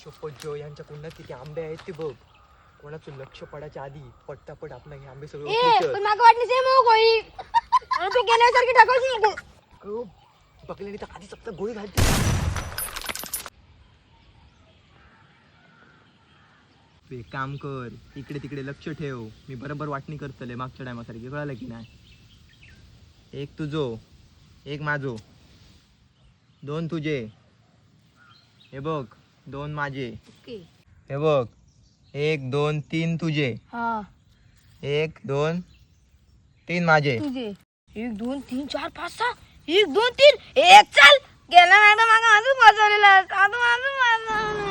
शपथ जो यांच्या कुंडात किती आंबे आहेत ते बघ. कोणाचं लक्ष पडायच्या आधी पट्टापट आपण हे आंबे सगळे ए उचलू. पण मागं वाटणी सेम हो कोई. आणि तू गेल्यासारखी टाकायची नको. अगं, बघल्याने तर आधीच आपला गोळी घालते. तू एक काम कर, इकडे तिकडे लक्ष ठेव. मी बरोबर वाटणी करतले मागच्या टायमासारखी, कळालं की नाही? एक तुझो, एक माझो, दोन तुझे, हे बघ दोन माझे. ओके. हे बघ एक दोन तीन तुझे, हा. एक दोन तीन माझे. तुझे 1 2 3 4 5 6 1 2 3 एक. चल गेला मॅडम, मागं अजून वाजवलेला, अजून अजून वाजवलं.